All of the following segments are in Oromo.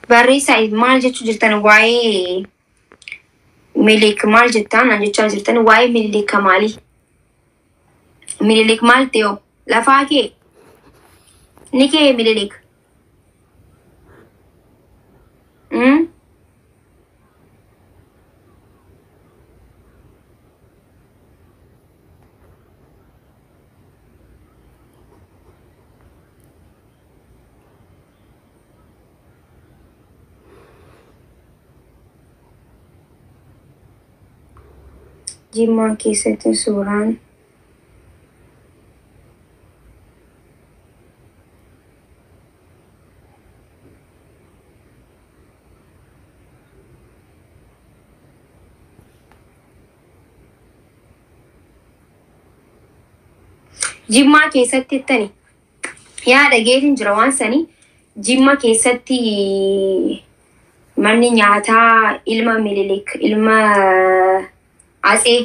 Barreessaa maal jechuu jirtan waa'ee Minilik maal jettaan naan jechaa jirtan waa'ee Minilik maali? Minilik maal ta'e lafaa kee ni kee Minilik. Jimmaa keessatti suuraan Jimmaa keessatti jettani yaa dhageetiin jira waan sanii. Jimma keessatti manni nyaataa ilma Minilik ilma Atsee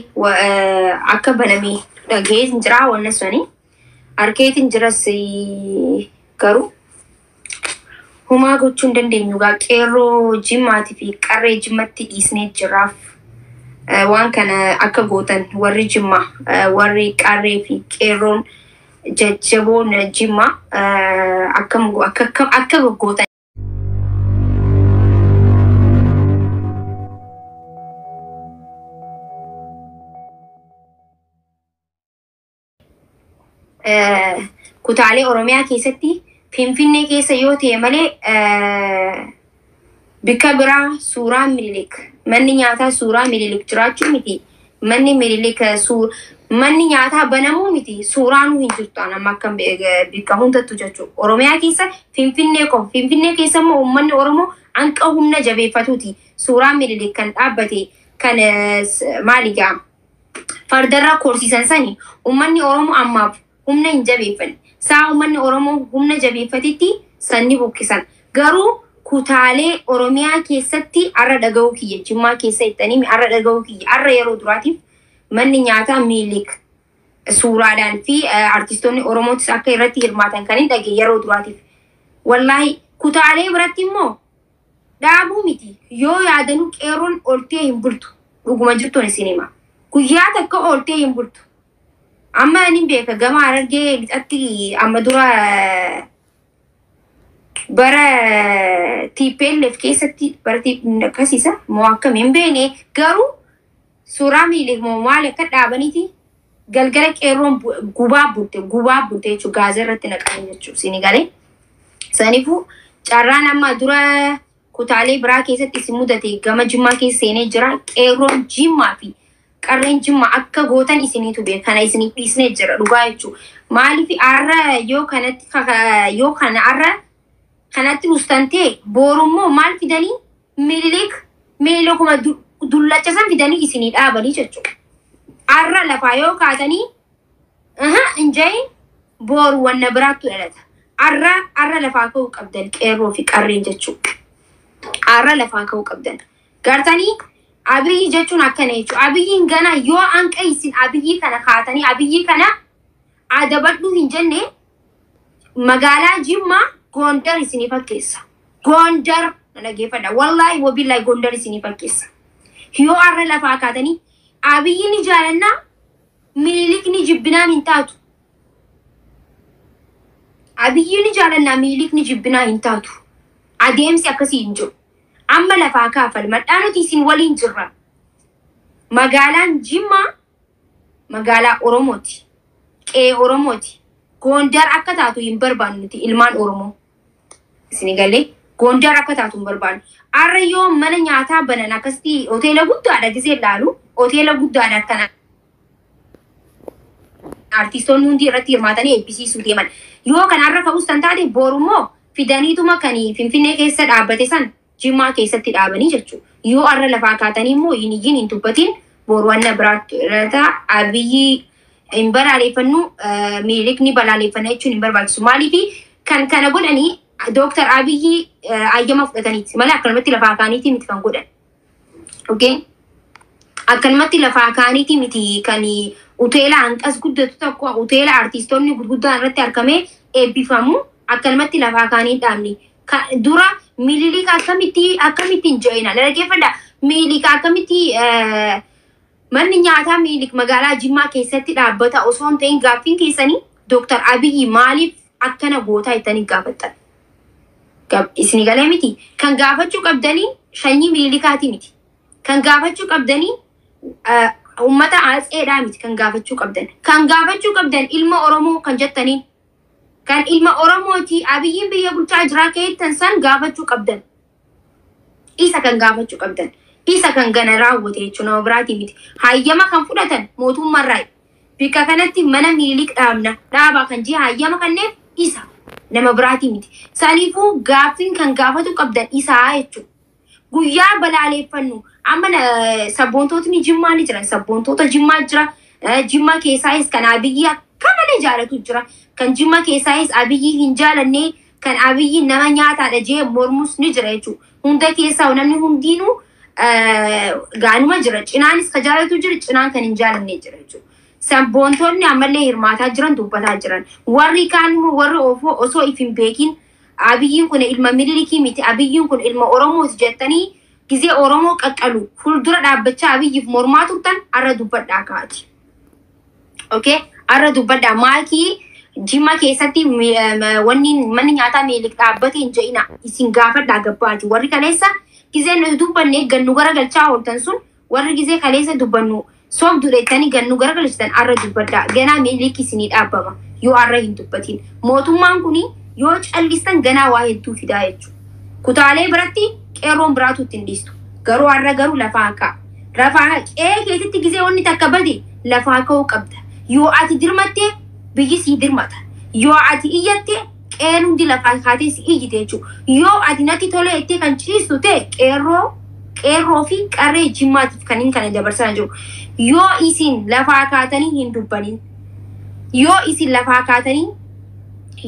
akka baname dhageetiin jira wanna sanii arkeetiin jiras, garuu humaa gochuu hin dandeenyu gaa. Qeerroo Jimmaatii fi qarree Jimmatti dhiisnee jiraaf waan kana akka gootan warri Jimmaa, warri qarree fi qeerroon jajjaboon Jimmaa akkam akka gootan. Kutaalee Oromiyaa keessatti Finfinnee keessa yoo ta'e malee bikka biraa suuraa Minilik manni nyaataa suuraa Minilik jiraachuu miti, manni Minilik manni nyaataa banamuu miti, suuraan hin jirtu. Amma akka bikka hundattu jechuudha. Oromiyaa keessa Finfinnee qofa. Finfinnee keessa immoo uummanni Oromoo hanqa humna jabeeffatuuti. Suuraa Minilik kan dhaabbate kan maali gaa fardarra korsiisan sani uummanni Oromoo ammaaf humna hin jabeeffanne. Saa uummanni Oromoo humna jabeeffatetti sanni buqqisan. Garuu kutaalee Oromiyaa keessatti har'a dhaga'uu kiyya, Jimmaa keessa jettanii har'a dhaga'uu kiyya, har'a yeroo duraatiif manni nyaataa Minilik suuraadhaan fi artistoonni Oromootis akka irratti hirmaatan kan hin dhage yeroo duraatiif. Wallaahi kutaalee biratti immoo dhaabuu miti, yoo yaadanuu qeerroon oltee hin bultu. Dhuguma jirtuun isin hima. Guyyaa takka ooltee hin bultu. Amma ni beeka, gama Harargee lixatti amma dura bara TPLF keessatti bara akkasiisa moo akkam hin beekne, garuu suuraa Minilik moo maal akka dhaabaniiti galgala qeerroon gubaa bulte, gubaa bulte jechuudha, gaaza irratti naqanii jechuudha isin galee. Saniifuu carraan amma dura kutaalee biraa keessatti isin mudate gama Jimmaa keessa seenee jira. Qeerroon Jimmaa fi qarreen Jimmaa akka gootan isiniitu beeka. Kana isiniif dhiisnee jira dhugaa jechuudha. Maaliif har'a yoo kanatti yoo kana har'a kanatti ustantee boorummoo maal fidanii Minilik Minilikuma dullacha san fidanii isinii dhaabanii jechuudha. Har'a lafaa yoo kaatanii hin jahin booru wanna biraattu dhalata. Har'a lafaa ka'uu qabdan qeerroo fi qarreen jechuudha. Har'a lafaa ka'uu qabdan. Gartanii Abiyyi jechuun akkana jechuudha. Abiyyiin gana yoo hanqa isin Abiyyi kana kaatanii Abiyyi kana adabadhu hin jenne magaalaa Jimmaa Gondar isinii fakkeessa. Gondar na dhageeffadha. Wallaahi wabillaahi Gondar isinii fakkeessa. Yoo har'a lafaa kaatanii Abiyyi ni jaalannaa, Minilik ni jibbinaan hin taatu. Abiyyi ni jaalannaa, Minilik ni jibbinaa hin taatu. Adeemsi akkasii hin jiru. Amma lafaa kaafal madhaa, nuti isin waliin jirra. Magaalaan Jimmaa magaalaa Oromooti. Qe'ee Oromooti. Gondar akka taatu hin barbaannu nuti ilmaan Oromoo. Isin galee Gondar akka taatu hin barbaannu. Har'a yoo mana nyaataa banan akkasitti hoteela guddaadha gisee ilaalu, hoteela guddaadha akkana. Artistoonni hundi irratti hirmaatanii eebbisiisuu deeman. Yoo kanarra ka'us kan taate borummoo fidaniituma kan Finfinnee keessa dhaabbate san Jimmaa keessatti dhaabanii jechuudha. Yoo har'a lafaa kaatanii immoo hin iyyin hin dubbatin boru wanna biraatti irra. Abiyyi hin balaaleffannu, Minilik ni balaaleffanna jechuun hin barbaachisu. Maaliif kan kana godhanii? Dooktar Abiyyi ayyama fudhataniiti malee akkanumatti lafaa kaaniiti miti kan godhan. Okay? Akkanumatti lafaa kaaniiti miti kan hoteela hanqas guddatu tokko, hoteela artistoonni gurguddaan irratti argamee eebbifamu akkanumatti lafaa kaanii dhaabni. Dura Minilik akkamitti hin je'ina. Dhaggeeffadhaa. Minilik akkamitti manni nyaataa Minilik magaalaa Jimmaa keessatti dhaabbata osoo hin ta'in gaaffiin keessanii Dooktar Abiyyi maaliif akkana gootaa jettanii gaafattan. Isin galee miti. Kan gaafachuu qabdanii sanyii Minilikaati miti. Kan gaafachuu qabdanii uummata Atseedhaa miti kan gaafachuu qabdan. Kan gaafachuu qabdan ilma Oromoo kan jettaniin. Kan ilma Oromooti Abiyyiin biyya bulchaa jiraa keettan san gaafachuu qabdan. Isa kan gaafachuu qabdan. Isa kan gana raawwate jechuun nama biraatii miti. Hayyama kan fudhatan mootummaarraa. Bikka kanatti mana Minilik dhaabna. Dhaabaa kan jee hayyama kanneef isa. Nama biraatii miti. Saniifuu gaaffiin kan gaafatu qabdan isaa jechuudha. Guyyaa balaaleeffannu amma sabboontootni Jimmaa ni jiran. Sabboontoota Jimmaa jira. Jimmaa keessaayis kan Abiyyi akka malee jaalatu jira. Kan Jimma keessaayis Abiyyi hin jaalanne kan Abiyyi nama nyaataadha jee mormus ni jira jechuudha. Hunda keessaa namni hundinuu gaanuma jira. Cinaanis kan jaalatu jira, cinaan kan hin jaalanne jira jechuudha. Sabboontoonni ammallee hirmaataa jiran dubbataa jiran. Warri kaan immoo warri ofoo osoo if hin beekin Abiyyiin kun ilma Minilikii miti, Abiyyiin kun ilma Oromooti jettanii gizee Oromoo qaqqalu fuuldura dhaabbachaa Abiyyiif mormaa turtan arra dubbadhaa kaati. Okay? Arra dubbadhaa maakii Jimma keessatti wanni manni nyaataa Minilik dhaabbate hin je'ina isin gaafadhaa gabbaati. Warri kaleessa gizee nuti dubbanne gannu garagalchaa ooltan sun warri gizee kaleessa dubbannu soobdu jettanii gannu garagalchitan arra dubbadhaa. Ganaa Minilik isinii dhaabbama yoo arra hin dubbatin. Mootummaan kuni yoo callistan ganaa waa hedduu fidaa jechuudha. Kutaalee biratti qeerroon biraatu ittiin dhiistu. Garuu har'a garuu lafaa ka'a. Lafaa qe'ee keessatti gizee wanni takka bade lafaa ka'uu qabda. Yoo ati dirmatte biyyi sii dirmata. Yoo ati iyyatte qe'een hundi lafaa kaatee si iyyite jechuudha. Yoo ati natti tolee jettee kan ciistu ta'e qeerroo fi qarree Jimmaatiif kan hin kana dabarsaa jiru. Yoo isin lafaa kaatanii hin dubbanin. Yoo isin lafaa kaatanii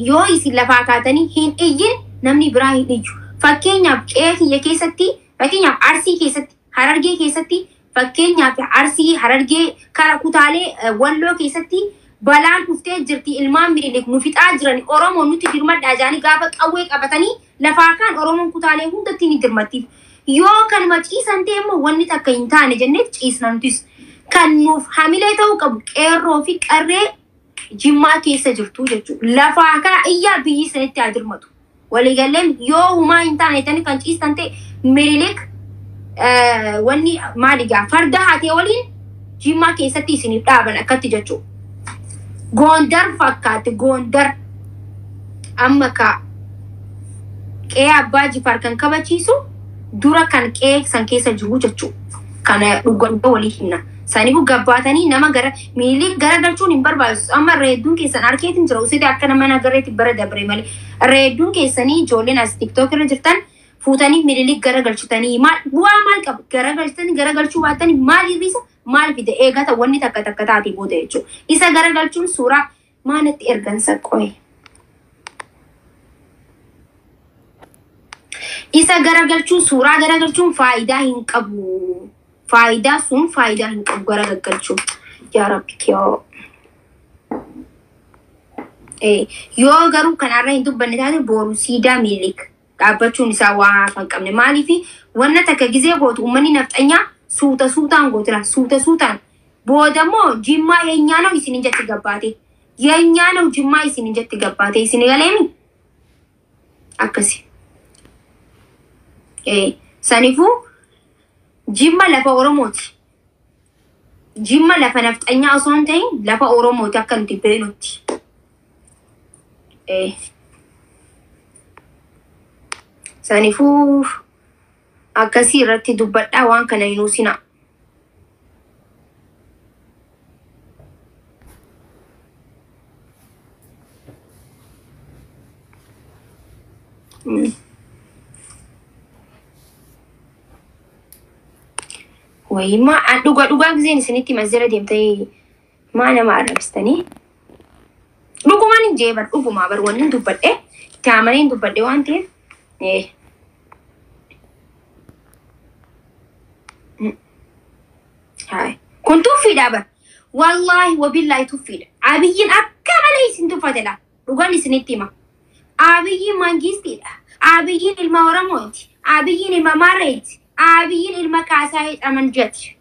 yoo isin lafaa kaatanii hin iyyin namni biraa hin iyyu. Fakkeenyaaf qe'ee kiyya keessatti, fakkeenyaaf Arsii keessatti, Harargee keessatti, fakkeenyaaf Arsii, Harargee, kara kutaalee Walloo keessatti balaan dhuftee jirti ilmaan Minilik nu fixaa jiran Oromoo nuti dirmadhaa jaanii gaafa qawwee qabatanii lafaa kaan Oromoon kutaalee hundatti ni dirmattiif. Yoo kanuma ciisan ta'e immoo wanni takka hin taane jennee ciisna nutis. Kan nuuf hamilee ta'uu qabu qeerroo fi qarree Jimmaa keessa jirtu jechuudha. Lafaa kaa iyyaa biyyi sanitti haa dirmatu. Waliigalleen yoo humaa hin taane jettanii kan ciistan ta'e Minilik wanni maali gaa farda haatee waliin Jimmaa keessatti isiniif dhaaban akkatti jechuudha. Gondar fakkaatti Gondar amma kaa qe'ee Abbaa Jifaar kan kabachiisu dura kan qe'ee san keessa jiru jechuudha. Kana dhugaa walii himna. Saniifuu gabbaatanii nama gara Minilik garagalchuun hin barbaachisu. Amma reedduun keessan harkeetiin jira. Usitii akka nama nagareetti bara dabre malee. Reedduun keessanii ijoolleen as TikTok irra jirtan fuutanii Minilik garagalchitanii maal bu'aa maal qabu? Garagalchitanii garagalchuu baattanii maal hir'isa? Maal fide? Eegata wanni takka takka taate booda jechuudha. Isa garagalchuun suuraa maalatti ergansa qoye? Isa garagalchuun suuraa garagalchuun faayidaa hin qabu. Faayidaa sun faayidaa hin qabu garagalchuun. Yaa Rabbi kiyoo. Yoo garuu kanarra hin dubbanne taate boru siidaa Minilik dhaabbachuun isaa waa hafa hin qabne. Maaliif wanna takka gizee gootu uummanni nafxanyaa suuta suutaan gootira suuta suutaan. Booda immoo Jimmaa yeenyaa na'u isin hin jetti gabbaate. Yeenyaa na'u Jimmaa isin hin jetti gabbaate. Isin galeemi? Akkasi. Saniifuu Jimma lafa Oromooti. Jimma lafa nafxanyaa osoo hin ta'in lafa Oromooti akka nuti beeknutti. Saniifuu akkasii irratti dubbadhaa waan kana hin huusinaa. Wayii maa dhugaa dhugaa giseen isinitti masjida deemtee maa nama arrabsitanii? Dhugumaan hin jee bar dhugumaa bar wanni dubbadhe itti amanee hin dubbadhe waan ta'eef. Kun tuffiidha bar. Wallaahi wabillaahi tuffiidha. Abiyyiin akka malee isin tuffatedha. Dhugaan isinitti hima. Abiyyiin mangistiidha. Abiyyiin ilma Oromooti. Abiyyiin ilma Mareeti. Abiyyiin ilma Kaasaa Amanjati.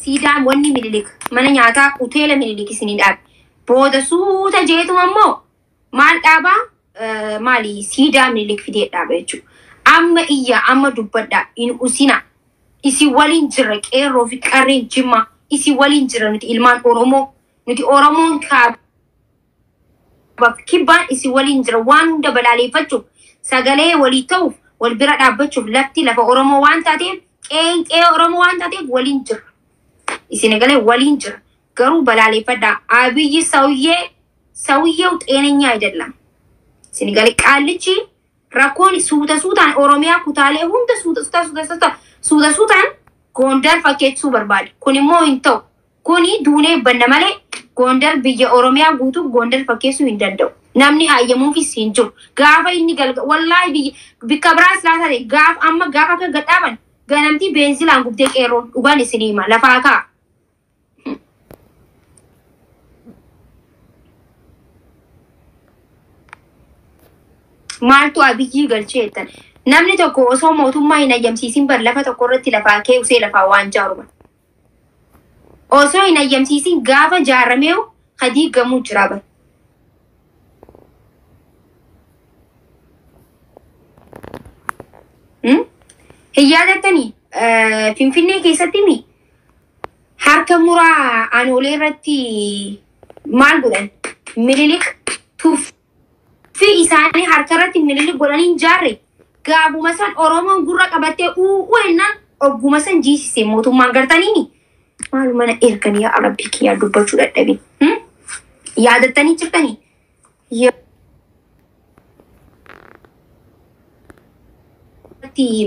Siidaan wanni Minilik mana nyaataa hoteela Minilik isinii dhaabe. Booda suuta jeetuma immoo maal dhaabaa? Maali siidaa Minilik fidee dhaaba jechuudha. Amma iyya, amma dubbadhaa, hin usina. Isin waliin jirra, qeerroo fi qarreen Jimmaa. Isin waliin jirra nuti ilmaan Oromoo. Nuti Oromoon kaabaaf kibbaan isin waliin jira, waan hunda balaaleffachuuf, sagalee walii ta'uuf, wal bira dhaabbachuuf. Lafti lafa Oromoo waan taateef, qe'een qe'ee Oromoo waan taateef waliin jira. Isin galee waliin jira. Garuu balaaleffadhaa. Abiyyi ሰውዬ ሰውየው ጤነኛ አይደለም። Isin galee, qaallichi rakkoon suuta suutaan Oromiyaa kutaalee hunda suuta suuta suuta suuta suuta suutaan Gondar fakkeessuu barbaade. Kun immoo hin ta'u. Kuni duunee banna malee Gondar biyya Oromiyaa guutuu Gondar fakkeessuu hin danda'u. Namni hayyamuufis hin jiru. Gaafa inni galga wallaahi biyya bikka biraas laata ta'e, gaafa amma gaafa akka gadhaaban ganamtii beenzilaan gubdee qeerroon dhugaan isin hima lafaa ka'a. Maaltu Abiyyii galchee jettan? Namni tokko osoo mootummaa hin ayyamsiisin bar lafa tokko irratti lafaa kee usee lafaa waan jaaru. Osoo hin ayyamsiisin gaafa jaaramee diigamuu jira bar. Hin yaadattanii Finfinnee keessatti mi harka muraa aanoolee irratti maal godhan? Minilik tuffii isaanii harka irratti Minilik godhanii hin jaarre. Gaafuma san Oromoon gurra qabattee u'uu ennaan ogguma san jiisise mootummaan gartaniini. Maal mana erganii, yaa Rabbii kiyyaa, dubbachuu dadhabe. Yaadattanii jirtanii?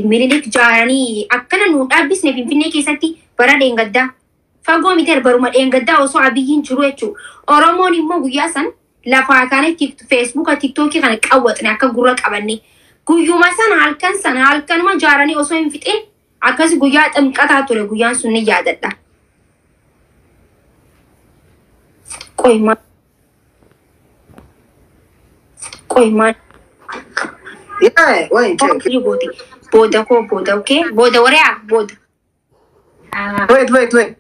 Minilik jaaranii akkana nu dhaabbisne Finfinnee keessatti bara dheengaddaa. Fagoo miti, baruma dheengaddaa osoo Abiyyiin jiru jechuudha. Oromoon immoo guyyaa san lafaa kaane Feesbuuka, Tiktookii kana qawwaxne akka gurra qabanne. Guyyuma sana halkan sana halkanuma jaaranii osoo hin fixin akkas guyyaa ximqataa ture, guyyaan sun ni yaadadha. Qoymaa. Qoymaa. Yeah, wait, check. Goote. Booda koo booda, okay? Booda wariyaa booda. Wait, wait, wait.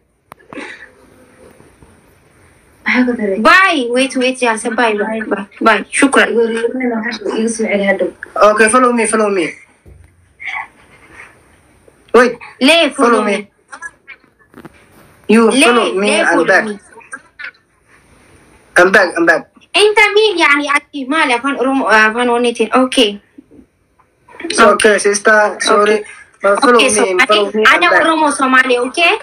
Bye. Wait, wait, jaarsa. Bye, bye, bye. Bye. Shukran. Okay, follow me, follow me. Wait, Lee follow me. You ليه follow me. ليه I'm follow back. me? I'm back, I'm back. انت مين يعني؟ ati maali afaan Oromoo afaan onneitiin, okay. So, okay, sister, sorry. But follow Okay, me, follow Somali me. I'm ana back. Oromoo Somali, okay,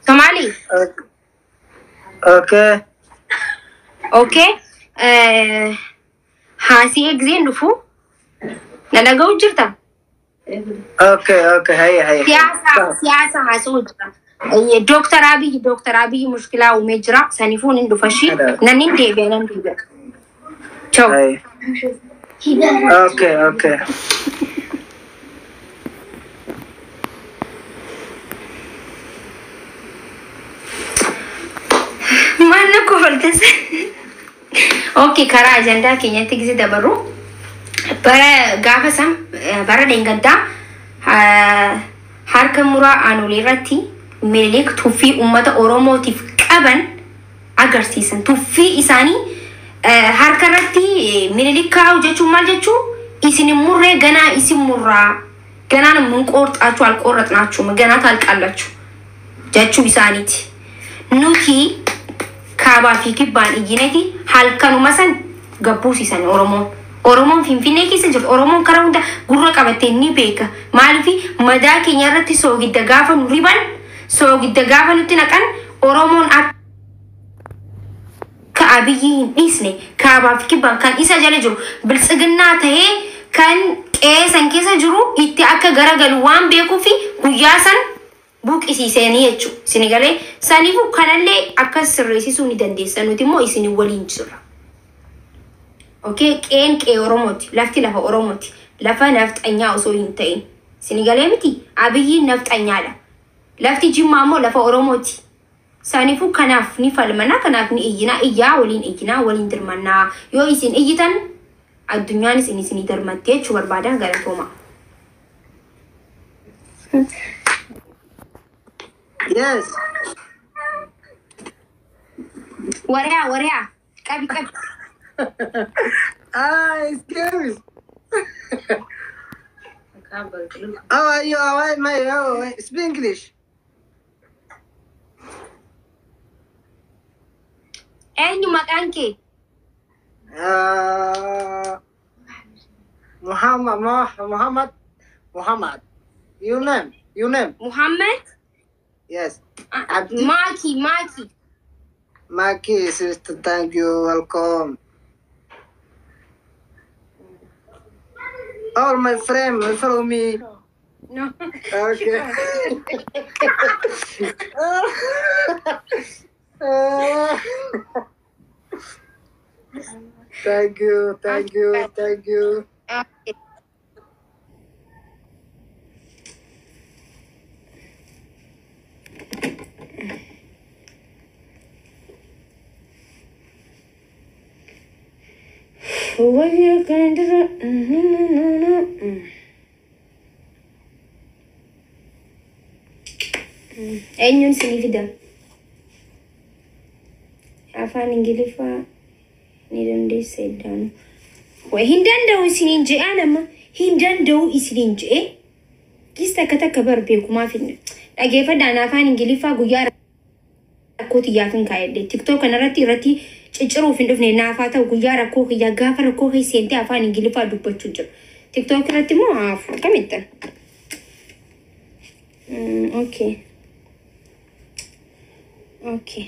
Somali. Okay. Okay, haasii egzeen dhufu na dhaga'u jirta? Okay. Hey, hey. Siyaasa, siyaasa haasa'u jira. Dooktar Abiy, Dooktar Abiy mushkilaa uumee jira. Sanifuun hin dhufashi. Nan hin deebi'a, nan deebi'a. Ciao. Hey. Okay. Maal na kofaltes? Okay, karaa ajandaa keenyatti gise dabarru. Bara gaafa san bara dheengaddaa harka muraa aanolee irratti Minilik tuffii uummata Oromootiif qaban agarsiisan. Tuffii isaanii harka irratti Minilik kaa'u jechuun maal jechuu? Isin hin murree, ganaa isin murraa, ገና ነው የምንቆርጣችሁ፣ አልቆረጥናችሁም፣ ገና ታልቃላችሁ jechuu isaaniiti. Nuti kaabaa fi kibbaan iyyineeti halkanuma san gabbuusisan Oromoon. Oromoon Finfinnee keessa jirtu, Oromoon karaa hunda gurra qabattee ni beeka. Maaliif madaa keenya irratti soogidda gaafa nu riban, soogidda gaafa nutti naqan, Oromoon akka Abiyyi hin dhiisne, kaabaa fi kibbaan kan isa jala jiru biltsiginnaa tahee kan qe'ee san keessa jiru itti akka garagalu waan beekuufi guyyaa san buqqisiisanii jechuudha. Isin galee, saniifuu kanallee akka sirreessisuu ni dandeessa. Nuti immoo isin waliin jirra. Okay, qe'een qe'ee Oromooti. Lafti lafa Oromooti. Lafa nafxanyaa osoo hin ta'in. Isin galee miti? Abiyyiin nafxanyaadha. Lafti Jimmaa immoo lafa Oromooti. Saniifuu kanaaf ni falmanaa, kanaaf ni iyyinaa, iyyaa waliin iyyinaa, waliin dirmannaa. Yoo isin iyyitan addunyaanis isin isinii dirmattee jechuu barbaada. Galatooma. Yes. Wariyaa, wariyaa, qabi, qabi. Ah, excuse. How are you? How are you? How are you? Speak English. Eenyu maqaan kee? Muhammad, Muhammad, Muhammad. Your name? Your name? Muhammad? Yes. Abdi. Maaki, Maaki. Maki, sister, thank you. Welcome. All my friends follow me. No. Okay. Thank you, thank you, thank you. Okay. Wayya kan dura. Eenyuun isinii fida? Afaan Ingiliffaa ni dandeessa iddaanu. Way, hin danda'u isiniin je'aa, nama hin danda'u isiniin je'e. Gis takka takka bar beekumaaf hin dhageeffadhaan afaan Ingiliffaa guyyaa rakkoo xiyyaaf hin kaa'edhe. TikTok kanarratti irratti cicciruuf hin dhufne. Naafaa ta'u guyyaa rakkoo kiyyaa, gaafa rakkoo keessa seentee afaan Ingiliffaa dubbachuu jira. TikTok irratti immoo haafu akkamittan? Okay. Okay.